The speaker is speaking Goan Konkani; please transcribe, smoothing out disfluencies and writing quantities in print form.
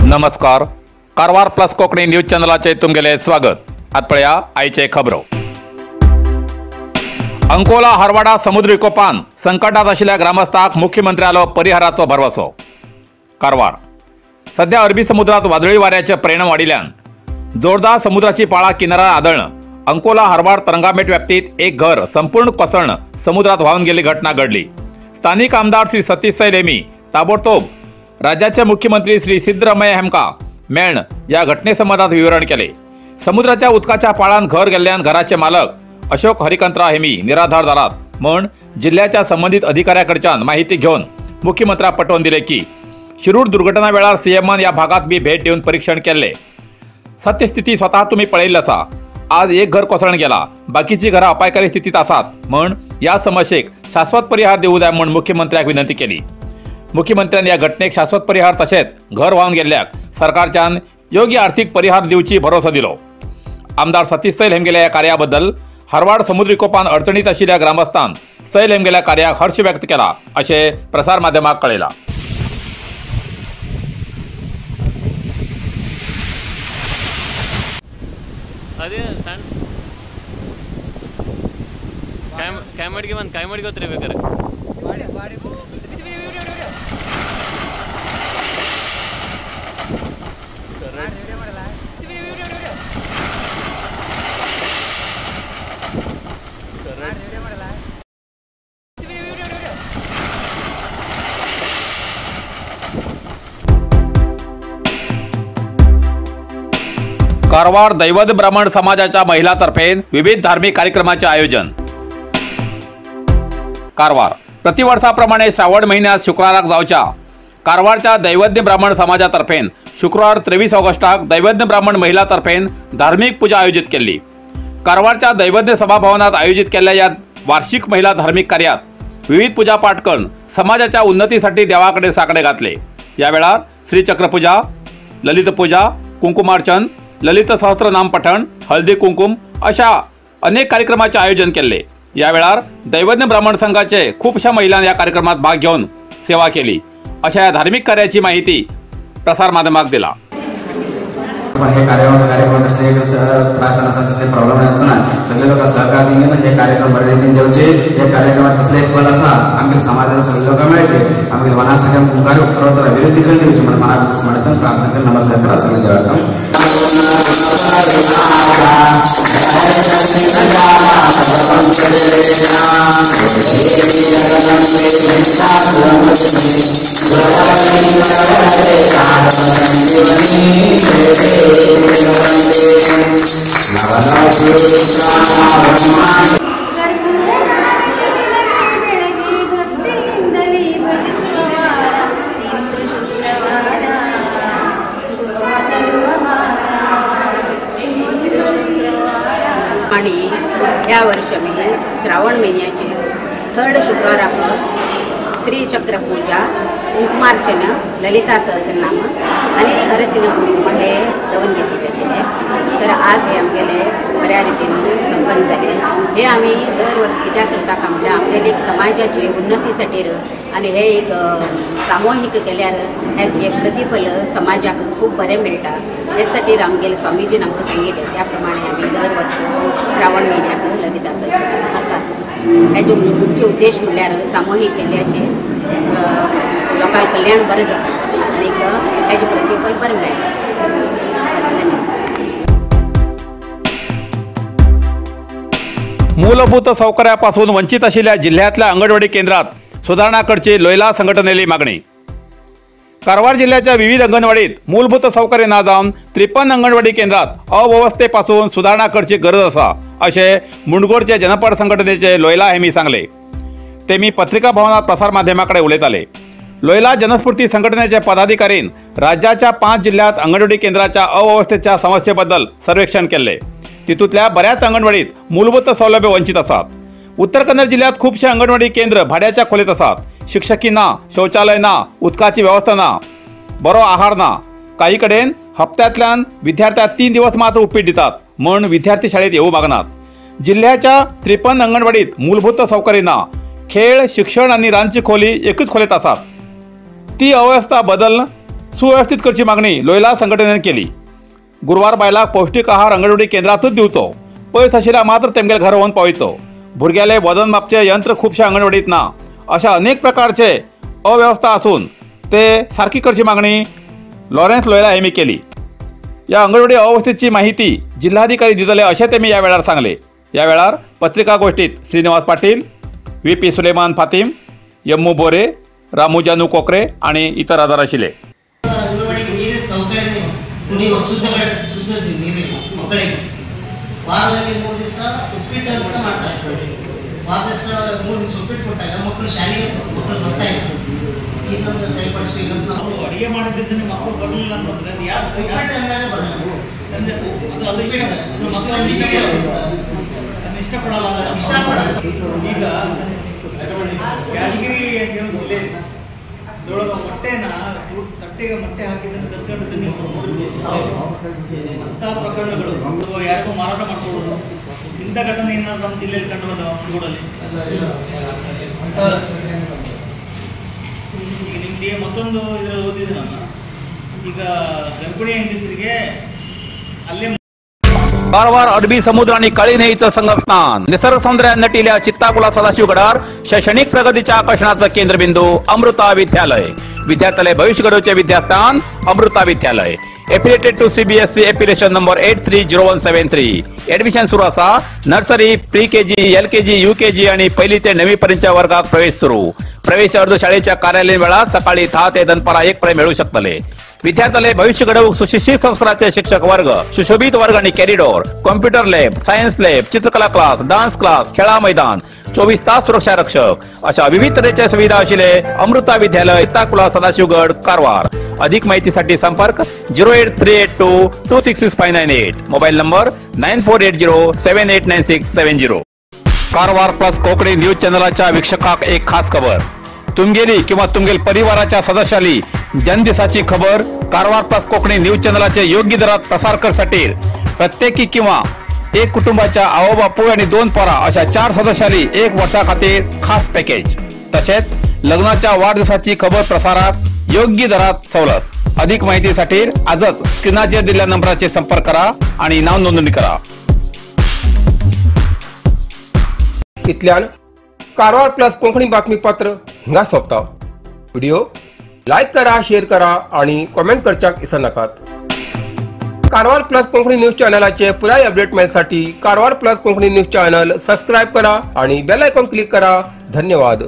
नमस्कार, कारवार प्लस कोंकणी न्यूज चॅनलाचे तुमगेले स्वागत। आत पळया आयचे खबरो। अंकोला हरवाडा समुद्री कोपान संकटात आशिल्ल्या ग्रामस्थांक मुख्यमंत्र्यालो परिहाराचो भरवसो। कारवार सध्या अरबी समुद्रात वादळी वाऱ्याचे परिणाम वाडिल्ल्यान जोरदार समुद्राची पाळा किनाऱ्यार आदळण अंकोला हरवाड तरंगामेट व्याप्तीत एक घर संपूर्ण कोसळण समुद्रात व्हांवन गेल्ली घटना घडली। स्थानिक आमदार श्री सतीश सैल हेमी ताबडतोब राज्याचे मुख्यमंत्री श्री सिद्धरामय्या हेमका मेळण या घटनेसंबंधात विवरण केले। समुद्राच्या उदकाच्या पाळान घर गेल्ल्यान घराचे मालक अशोक हरिकंत्रा हेमी निराधार जालात म्हण जिल्ह्याच्या संबंधित अधिकाऱ्याकडच्यान माहिती घेवन मुख्यमंत्र्याक पटोवन दिले की शिरूर दुर्घटना वेळार सीएमान या भागात बी भेट दिवन परीक्षण केल्ले। सत्यस्थिती स्वतः तुम्ही पळयल्ली आसा। आज एक घर कोसळून गेला, बाकीची घरां अपायकारी स्थितीत आसात म्हण या समस्येक शाश्वत परिहार दिवं जाय म्हण मुख्यमंत्र्याक विनंती केली। मुख्यमंत्र्यान या घटनेक शाश्वत परिहार तसेच घर व्हांवन गेल्ल्याक सरकारच्यान योग्य आर्थिक परिहार दिवची भरोसो दिलो। आमदार सतीश सैल हेमगेल्या या कार्याबद्दल हरवाड समुद्री कोपान अडचणीत आशिल्ल्या ग्रामस्थान सैल हेमगेल्या कार्याक हर्ष व्यक्त केला अशें प्रसार माध्यमाक कळयलां। कारवार दैवत ब्राह्मण समाजाच्या महिलातर्फे विविध धार्मिक कार्यक्रमाचे आयोजन। कारवार प्रतिवर्षाप्रमाणे श्रावण महिन्यात शुक्राराक जावच्या कारवारच्या दैवज्ञ ब्राह्मण समाजातर्फे शुक्रवार 23 ऑगस्टाक दैवज्ञ ब्राह्मण महिलातर्फे धार्मिक पूजा आयोजित केली। कारवारच्या दैवज्ञ सभाभवनात आयोजित केलेल्या या वार्षिक महिला धार्मिक कार्यात विविध पूजा पाठ करून समाजाच्या उन्नतीसाठी देवाकडे साकडे घातले। या वेळार श्रीचक्रपूजा, ललित पूजा, कुंकुमार्चन, ललित सहस्त्रनाम पठण, हळदी कुंकुम अशा अनेक कार्यक्रमाचे आयोजन केले। या वेळार दैवज्ञ ब्राह्मण संघाचे खूपशा महिलांनी या कार्यक्रमात भाग घेऊन सेवा केली। अशा या धार्मिक कार्याची माहिती प्रसार माध्यमाक दिला। हे कार्यक्रम कसले त्रास आसा, कसले प्रॉब्लेम आसना, सगळे लोक सहकार दिवन हे कार्यक्रम बरे रितीन जेवचे। हे कार्यक्रमाचे कसले फल आसा आमगे समाजाला सगळे लोक मेळचे, आमगे मना सगळ्या मुखार उत्तरोत्तर अभिवृद्धी करून दिवची म्हणून मना स्मरण प्रार्थना करून नमस्कार करा सगळे देवाक। आणि या वर्षी मी श्रावण महिन्याचे थर्ड शुक्रवाराक श्रीचक्रपूजा, कुंकुमार्चन, ललिता सहस्रनाम आणि हरसिंह कुंकुम हे दवन घेतले आशिल्ले। तर आज हे आमगेले बऱ्या रितीन संपन्न जाले। हे आमी दर वर्स कित्याक करता काय म्हटल्यार आमगेले एक समाजाची उन्नतीसाठी आणि हे एक सामूहिक केल्यार हे जे प्रतिफल समाजाक खूब बरें मेळटा। हेच आमगेले स्वामीजीन आमकां सांगिल्लें त्या प्रमाणे आमी दर वर्स श्रावण म्हयन्याक ललिता सहस्रनाम करतात। हेजो मुख्य उद्देश म्हणल्यार सामूहिक केल्याचे लोकांक कल्याण बरें जाता आनी हेजें प्रतिफल बरें मेळटा। मूलभूत सौकर्यापासून वंचित आशिल्ल्या जिल्ह्यातल्या अंगणवाडी केंद्रात सुधारणा करची लोयला संघटनेली मागणी। कारवार जिल्ह्याच्या विविध अंगणवाडीत मूलभूत सौकर्य ना जावन 53 अंगणवाडी केंद्रात अव्यवस्थेपासून सुधारणा करची गरज आसा अशें मुंडगोडचे जनपद संघटनेचे लोयला हेमी सांगले। ते मी पत्रिका भवनात प्रसार माध्यमाकडे उलयताले। लोयला जनस्फूर्ती संघटनेचे पदाधिकारीन राज्याच्या 5 जिल्ह्यात अंगणवाडी केंद्राच्या अव्यवस्थेच्या समस्येबद्दल सर्वेक्षण केले। तितूंतल्या बऱ्याच अंगणवाडीत मूलभूत सौलभ्य वंचित आसात। उत्तर कन्नड जिल्ह्यात खूपशे अंगणवाडी केंद्र भाड्याच्या खोलीत आसात। शिक्षकी ना, शौचालय ना, उदकाची व्यवस्था ना, बरो आहार ना, काही कडेन हप्त्यांतल्यान विद्यार्थ्यांक 3 दिवस मात्र उपीट दितात म्हूण विद्यार्थी शाळेत येवू मागनात. जिल्ह्याच्या 53 अंगणवाडीत मूलभूत सौकर्य ना. खेळ, शिक्षण आनी रांदची खोली एकूच खोलेत आसात. ती अव्यवस्था बदल सुव्यवस्थित करची मागणी लोयला संघटनेन केली. गुरवार बायलांक पौष्टीक आहार अंगणवाडी केंद्रातच दिवचो, पयस आशिल्ल्या मात्र तेमगेले घर व्हरून पावयचो. भुरग्याले वजन मापचे यंत्र खुबश्या अंगणवाडीत ना. अशा अनेक प्रकारचे अव्यवस्था आसून ते सारकी करची मागणी लॉरेन्स लोयला हेमी केली. या अंगणवाडी अवस्थेची माहिती जिल्हाधिकारी दितले अशें तेमी ह्या वेळार सांगले. ह्या वेळार पत्रिका गोष्टीत श्रीनिवास पाटील, व्ही.पी. सुलेमान फातीम, यम्मू बोरे, रामू जानू कोकरे आणि इतर आधार आशिल्ले. ವಾರದಲ್ಲಿ 3 ದಿವಸ ಉಪ್ಪಿಟ್ಟು ಅಂತ ಮಾಡ್ತಾರೆ. ವಾರದ ದಿವಸ 3 ದಿವಸ ಉಪ್ಪಿಟ್ಟು ಕೊಟ್ಟಾಗ ಮಕ್ಕಳು ಶಾಲೆಗೆ ಮಕ್ಕಳು ಬರ್ತಾ ಇಲ್ಲ. ಇದೊಂದು ಸರಿಪಡಿಸ್ಬೇಕಂತ ನಾವು ಅಡಿಗೆ ಮಾಡಿದ ದಿವಸ ಮಕ್ಕಳು ಬರಲಿಲ್ಲ ಅಂತಂದ್ರೆ ಅದು ಯಾರು ಉಪ್ಪಿಟ್ಟು ಅಂದಾಗ ಬರಲ್ಲ, ಅಂದ್ರೆ ಅದು ಮಕ್ಕಳು ಇಷ್ಟಪಡಲ್ಲ ಇಷ್ಟಪಡಲ್ಲ. ಈಗ ಯಾದಗಿರಿ ಅಂತ ಹೇಳಿ ಜಿಲ್ಲೆ ಇದರೊಳಗೆ ಮೊಟ್ಟೆನ ತಟ್ಟೆಗೆ ಮೊಟ್ಟೆ ಹಾಕಿದ್ರೆ ಕಸ್ಕೊಂಡು ನೀವು ನೋಡಿರ್ಬೋದು. ಅಂಥ ಪ್ರಕರಣಗಳು ಯಾರಿಗೂ ಮಾರಾಟ ಮಾಡ್ಕೊಳ್ಳೋದು ಇಂಥ ಘಟನೆ ಏನಾದ್ರು ನಮ್ಮ ಜಿಲ್ಲೆಯಲ್ಲಿ ಕಂಡು ಬಂದ ಕುಂದಗೋಡಲ್ಲಿ. ಈಗ ನಿಮಗೆ ಮತ್ತೊಂದು ಇದರಲ್ಲಿ ಓದಿದೆ ನಾನು, ಈಗ ಗರ್ಭಿಣಿ ಹೆಂಗಸರಿಗೆ ಅಲ್ಲೇ कारवार अरबी समुद्र आणि काळी न्हंयेचं संगमस्थान, निसर्ग सौंदर्यान नटिल्या चित्ताकुला सदाशिवगडार शैक्षणिक प्रगतीच्या आकर्षणाचं केंद्रबिंदू अमृता विद्यालय. विद्यार्थ्याले भविष्य घडवचे विद्यास्थान Amrita Vidyalaya. Affiliated to CBSE affiliation number 830173. Admission सुरू आसा. Nursery, pre KG, LKG, UKG आणि पहिली ते 9वी पर्यंतच्या वर्गात प्रवेश सुरू. प्रवेश अर्ज शाळेच्या कार्यालयीन वेळात सकाळी 10 ते दनपारा 1 पर्यंत मिळू शकतले. विद्यार्थ्याले भविष्य घडवूक सुशिक्षित संस्काराचे शिक्षक वर्ग, सुशोभित वर्ग आणि corridor, computer lab, science lab, चित्रकला क्लास, डान्स क्लास, खेळा मैदान, 24 तास सुरक्षा रक्षक अशा विविध तऱ्हेच्या सुविधा आशिल्ले अमृता विद्यालय, चित्ताकुला, सदाशिवगड, कारवार. अधिक माहितीसाठी संपर्क 08382 266598, mobile number 9480789670. Karwar plus Konkani news चॅनलाच्या वीक्षकाक एक खास खबर. तुमगेली किंवा तुमगेल परिवाराच्या सदस्याली जनदिसाची खबर कारवार प्लस कोकणी न्यूज चॅनलाचे योग्य दरात प्रसार करसाठी प्रत्येकी किंवा एक कुटुंबाच्या आओ बापूय आणि 2 पोरा अशा 4 सदस्याली 1 वर्षा खातीर खास पॅकेज. तसेच लग्नाच्या वाढदिवसाची खबर प्रसारात योग्य दरात सवलत. अधिक माहितीसाठी आजच स्क्रीनाचेर दिलेल्या नंबराचे संपर्क करा आणि नाव नोंदणी करा. इतल्यान कारवार प्लस कोंकणी बातमीपत्र हिंगा सोंपता. व्हिडिओ लायक करा, शेअर करा आणि कॉमेंट करच्याक विसरनाकात. कारवार प्लस कोंकणी न्यूज चॅनलाचे पुराय update मेळसाठी Karwar plus Konkani news channel subscribe करा आणि बेल आयकॉन क्लिक करा. धन्यवाद.